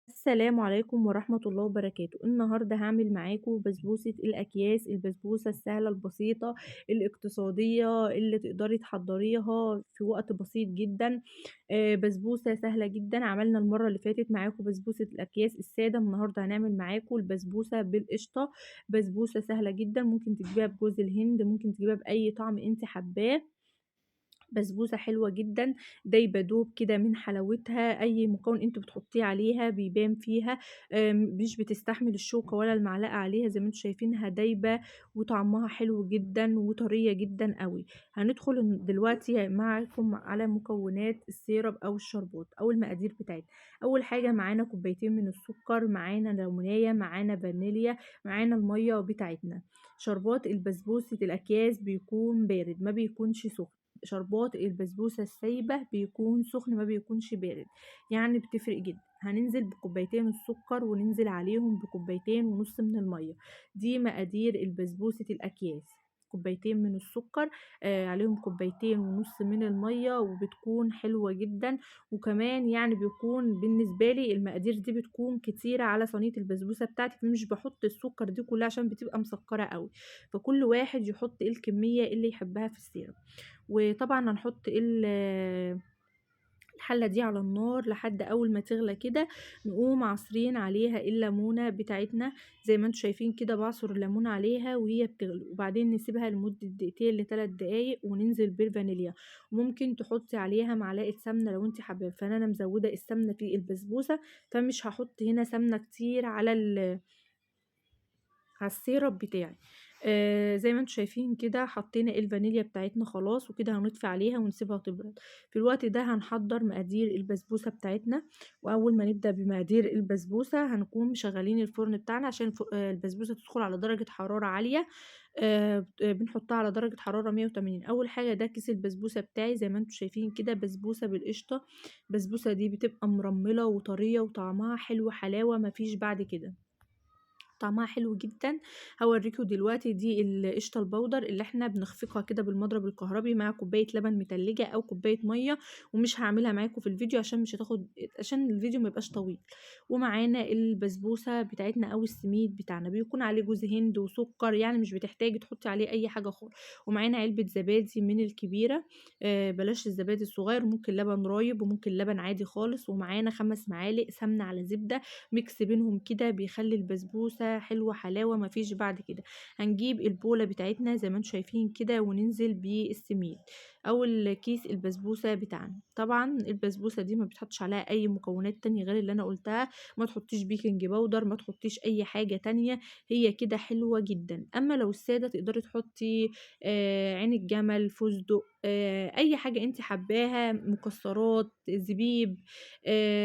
السلام عليكم ورحمة الله وبركاته. النهاردة هعمل معاكم بسبوسة الأكياس، البسبوسة السهلة البسيطة الاقتصادية اللي تقدري تحضريها في وقت بسيط جدا. بسبوسة سهلة جدا. عملنا المرة اللي فاتت معاكم بسبوسة الأكياس السادة، النهاردة هنعمل معاكم البسبوسة بالقشطة. بسبوسة سهلة جدا، ممكن تجيبيها بجوز الهند، ممكن تجيبيها بأي طعم انت حباه. بسبوسة حلوة جدًا، دايبة دوب كده من حلاوتها، أي مكون أنتِ بتحطيه عليها بيبان فيها، مش بتستحمل الشوكة ولا المعلقة عليها، زي ما أنتم شايفينها دايبة وطعمها حلو جدًا وطرية جدًا أوي. هندخل دلوقتي معاكم على مكونات ال syrup أو الشربات أو المقادير بتاعتنا. أول حاجة معانا كوبايتين من السكر، معانا ليمونية، معانا فانيليا، معانا المَيّة بتاعتنا. شربات البسبوسة الأكياس بيكون بارد، ما بيكونش سخن. شربات البسبوسة السايبة بيكون سخن، ما بيكونش بارد، يعني بتفرق جدا. هننزل بكوبايتين السكر وننزل عليهم بكوبايتين ونص من المية. دي مقادير البسبوسة الأكياس، كوبايتين من السكر، عليهم كوبايتين ونص من المية، وبتكون حلوة جدا. وكمان بيكون بالنسبة لي المقادير دي بتكون كتيرة على صينية البسبوسة بتاعتي، فمش بحط السكر دي كلها عشان بتبقى مسكرة قوي، فكل واحد يحط الكمية اللي يحبها في ال syrup. وطبعا هنحط الحلة دي على النار لحد أول ما تغلى كده، نقوم عصرين عليها الليمونة بتاعتنا زي ما انتم شايفين كده، بعصر الليمونة عليها وهي بتغلي، وبعدين نسيبها لمدة دقيقتين لتلات دقايق وننزل بالفانيليا. ممكن تحطي عليها معلقة سمنة لو انت حابة، فأنا مزودة السمنة في البسبوسة فمش هحط هنا سمنة كتير على السيرب بتاعي. زي ما انتم شايفين كده حطينا الفانيليا بتاعتنا خلاص، وكده هنطفي عليها ونسيبها تبرد. في الوقت ده هنحضر مقادير البسبوسة بتاعتنا. واول ما نبدأ بمقادير البسبوسة هنكون مشغلين الفرن بتاعنا عشان البسبوسة تدخل على درجة حرارة عالية. بنحطها على درجة حرارة 180. أول حاجة ده كيس البسبوسة بتاعي زي ما انتم شايفين كده، بسبوسة بالقشطة. البسبوسة دي بتبقى مرملة وطرية وطعمها حلو حلاوة مفيش بعد كده، طعمها حلو جدا. هوريكم دلوقتي دي القشطه البودر اللي احنا بنخفقها كده بالمضرب الكهربي مع كوبايه لبن متلجه او كوبايه ميه، ومش هعملها معاكم في الفيديو عشان مش هتاخد، عشان الفيديو ما يبقاش طويل. ومعانا البسبوسه بتاعتنا او السميد بتاعنا، بيكون عليه جوز هند وسكر، يعني مش بتحتاجي تحطي عليه اي حاجه خالص. ومعانا علبه زبادي من الكبيره، بلاش الزبادي الصغير، ممكن لبن رايب وممكن لبن عادي خالص. ومعانا 5 معالق سمنه على زبده، mix بينهم كده بيخلي البسبوسه حلوه حلاوه مفيش بعد كده. هنجيب البوله بتاعتنا زي ما انتم شايفين كده وننزل بالسميد او الكيس البسبوسه بتاعنا. طبعا البسبوسه دي ما بتحطش عليها اي مكونات تانية غير اللي انا قلتها، ما تحطيش baking powder، ما تحطيش اي حاجه تانية، هي كده حلوه جدا. اما لو الساده تقدري تحطي، عين الجمل، فستق، اي حاجه انت حباها، مكسرات، زبيب،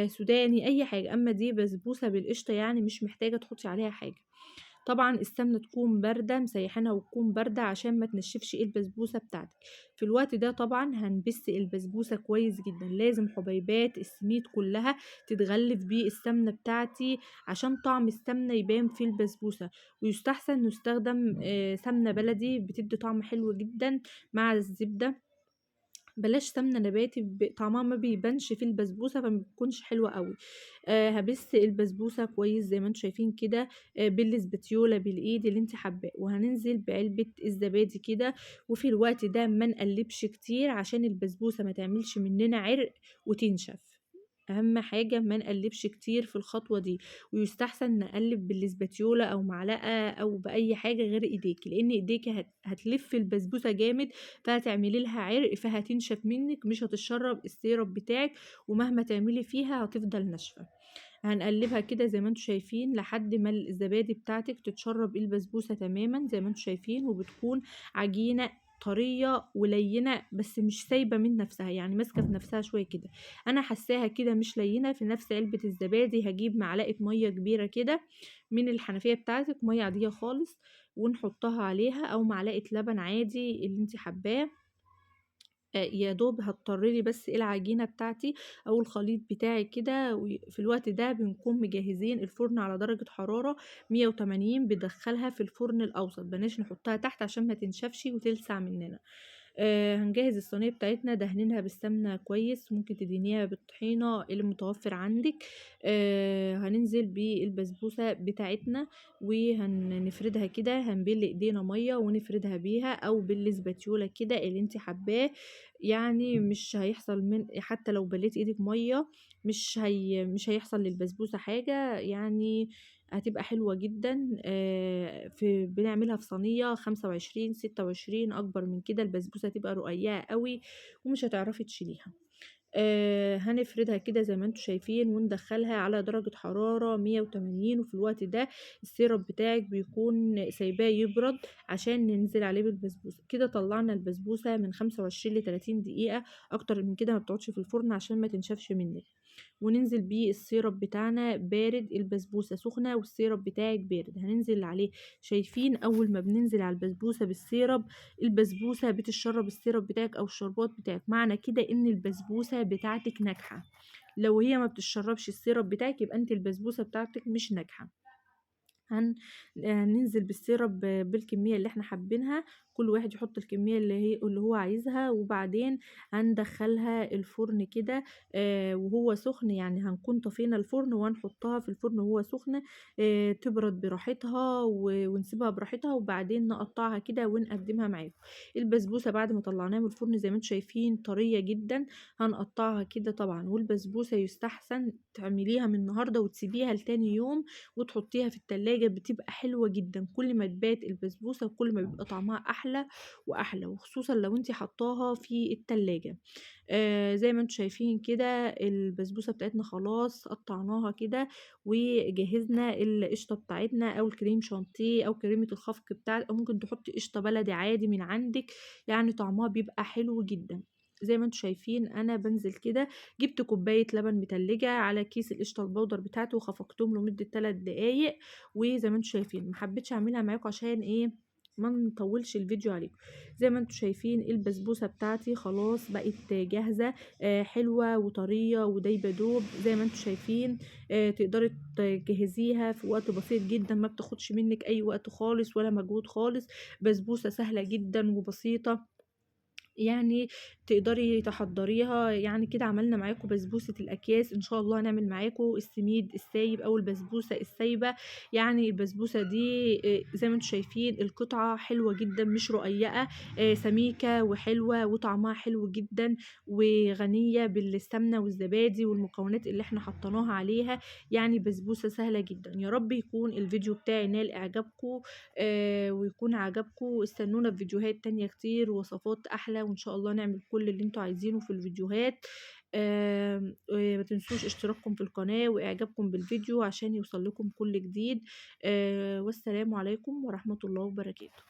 سوداني، اي حاجه. اما دي بسبوسه بالقشطه يعني مش محتاجه تحطي عليها حاجه. طبعا السمنه تكون بارده، مسيحينها وتكون بارده عشان ما تنشفش البسبوسه بتاعتك. في الوقت ده طبعا هنبس البسبوسه كويس جدا، لازم حبيبات السميد كلها تتغلف بالسمنه بتاعتي عشان طعم السمنه يبان في البسبوسه. ويستحسن نستخدم، سمنه بلدي، بتدي طعم حلو جدا مع الزبده. بلاش سمنه نباتي، طعمها ما بيبانش في البسبوسه فما بتكونش حلوه قوي. هبس البسبوسه كويس زي ما انتم شايفين كده، بالسبتيوله بالايد اللي انت حباه. وهننزل بعلبه الزبادي كده. وفي الوقت ده ما نقلبش كتير عشان البسبوسه ما تعملش مننا عرق وتنشف. اهم حاجه ما نقلبش كتير في الخطوه دي، ويستحسن نقلب بالسباتيولا او معلقه او باي حاجه غير ايديكي، لان ايديكي هتلف البسبوسه جامد فهتعملي لها عرق فهتنشف منك، مش هتشرب السيرب بتاعك، ومهما تعملي فيها هتفضل ناشفه. هنقلبها كده زي ما انتم شايفين لحد ما الزبادي بتاعتك تتشرب البسبوسه تماما زي ما انتم شايفين، وبتكون عجينه طريه ولينه بس مش سايبه من نفسها، يعني ماسكه في نفسها شويه كده. انا حساها كده مش لينه. في نفس علبه الزبادي هجيب معلقه ميه كبيره كده من الحنفيه بتاعتك، ميه عاديه خالص، ونحطها عليها، او معلقه لبن عادي اللي انت حباه. يا دوب هتطرلي بس العجينة بتاعتي او الخليط بتاعي كده. وفي الوقت ده بنكون مجهزين الفرن على درجة حرارة 180، بندخلها في الفرن الاوسط، بلاش نحطها تحت عشان ما تنشفش وتلسع مننا. هنجهز الصينية بتاعتنا، دهنينها بالسمنة كويس، ممكن تدهنيها بالطحينة اللي متوفر عندك. هننزل بالبسبوسة بتاعتنا وهنفردها كده، هنبل ايدينا مية ونفردها بيها او بالسباتيولا كده اللي انت حباه. يعني مش هيحصل من حتى لو بليت ايدك مية مش هيحصل للبسبوسة حاجة، يعني هتبقى حلوة جدا. في بنعملها في صينية 25 26، اكبر من كده البسبوسة هتبقى رقيقة قوي ومش هتعرفي تشيليها. هنفردها كده زي ما انتم شايفين وندخلها على درجة حرارة 180. وفي الوقت ده ال syrup بتاعك بيكون سايباه يبرد عشان ننزل عليه بالبسبوسة. كده طلعنا البسبوسة من 25 لتلاتين دقيقة، اكتر من كده ما بتقعدش في الفرن عشان ما تنشفش منك. وننزل بيه ال syrup بتاعنا بارد، البسبوسة سخنة وال syrup بتاعك بارد، هننزل عليه. شايفين اول ما بننزل على البسبوسة بال syrup، البسبوسة بتشرب ال syrup بتاعك او الشربات بتاعك، معنى كده ان البسبوسة بتاعتك ناجحة. لو هي ما بتشربش ال syrup بتاعك يبقى انت البسبوسة بتاعتك مش ناجحة. هننزل بال syrup بالكمية اللي احنا حابينها، كل واحد يحط الكمية اللي هو عايزها. وبعدين هندخلها الفرن كده، وهو سخن، يعني هنكون طفينا الفرن وهنحطها في الفرن وهو سخن، تبرد براحتها ونسيبها براحتها، وبعدين نقطعها كده ونقدمها معاكم. البسبوسة بعد ما طلعناها من الفرن زي ما انتم شايفين طرية جدا، هنقطعها كده طبعا. والبسبوسة يستحسن تعمليها من النهاردة وتسيبيها لتاني يوم وتحطيها في التلاجة، بتبقى حلوة جدا. كل ما تبات البسبوسة كل ما بيبقى طعمها أحلى وأحلى، وخصوصا لو انتي حطاها في التلاجة. زي ما انتم شايفين كده البسبوسة بتاعتنا خلاص قطعناها كده، وجهزنا القشطة بتاعتنا أو الكريم شانتيه أو كريمة الخفق بتاعتك، أو ممكن تحطي قشطة بلدي عادي من عندك، يعني طعمها بيبقى حلو جدا. زي ما انتم شايفين انا بنزل كده، جبت كوباية لبن متلجه على كيس القشطه البودر بتاعته وخفقتهم لمدة 3 دقايق. وزي ما انتم شايفين ما حبيتش اعملها معاكم عشان ايه، ما نطولش الفيديو عليكم. زي ما انتم شايفين البسبوسه بتاعتي خلاص بقت جاهزة، حلوة وطريه ودايبه دوب زي ما انتم شايفين. تقدري تجهزيها في وقت بسيط جدا، ما بتاخدش منك اي وقت خالص ولا مجهود خالص. بسبوسه سهلة جدا وبسيطة، يعني تقدري تحضريها. يعني كده عملنا معاكم بسبوسة الأكياس، إن شاء الله هنعمل معاكم السميد السايب أو البسبوسة السايبة. يعني البسبوسة دي، زي ما انتم شايفين القطعة حلوة جدا، مش رقيقة، سميكة وحلوة وطعمها حلو جدا، وغنية بالسمنة والزبادي والمكونات اللي احنا حطيناها عليها. يعني بسبوسة سهلة جدا. يا رب يكون الفيديو بتاعي نال إعجابكم، ويكون عجبكم. استنونا في فيديوهات تانية كتير ووصفات أحلى، وإن شاء الله نعمل كل اللي انتوا عايزينه في الفيديوهات. ما تنسوش اشتراككم في القناة وإعجابكم بالفيديو عشان يوصل لكم كل جديد. والسلام عليكم ورحمة الله وبركاته.